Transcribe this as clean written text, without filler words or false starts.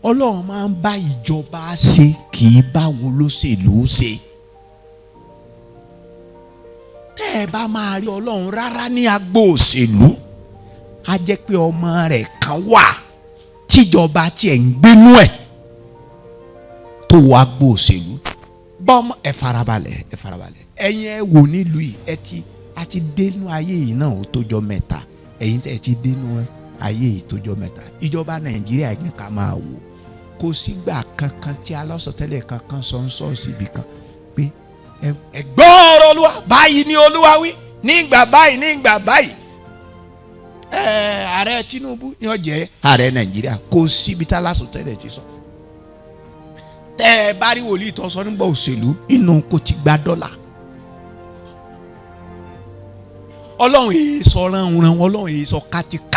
Ọlọ́run máa ń bá ìjọba ṣe, kì í bá wọn olóṣèlú ṣe. Tẹ́ ẹ bá máa rí Ọlọ́run rárá ní agbo òṣèlú, á jẹ́ pé ọmọ rẹ̀ kan wà tíjọba tiẹ̀ ń gbénú ẹ̀ tó wọ agbo òṣèlú bọ́mọ. Ẹ farabalẹ̀, ẹ farabalẹ̀. Ẹ̀yin ẹ wò nílùú yìí, ẹ ti a ti dénú ayé yìí náà ó tójọ́ mẹ́ta. Ẹ̀yin tẹ́ ẹ ti dénú ayé yìí tójọ́ mẹ́ta, ìjọba Nàìjíríà yìí ká máa wò, kò sígbà kankan tí alásọtẹ́lẹ̀ kankan sọ ń sọ síbi kan pé ẹ gbọ́ ọ̀rọ̀ Olúwa, báyìí ni Olúwa wí ní ìgbà báyìí, ní ìgbà báyìí, ẹ ààrẹ Tinubu ni ó jẹ́ ààrẹ Nàìjíríà. Kò síbi tá alásọtẹ́lẹ̀ ti sọ. Tẹ́ ẹ bá rí wòlíì tó sọ nígbà òṣèlú, inú kò ti gba dọ́là. Ọlọ́run èyí sọ ránran, Ọlọ́run èyí sọ kátikáti.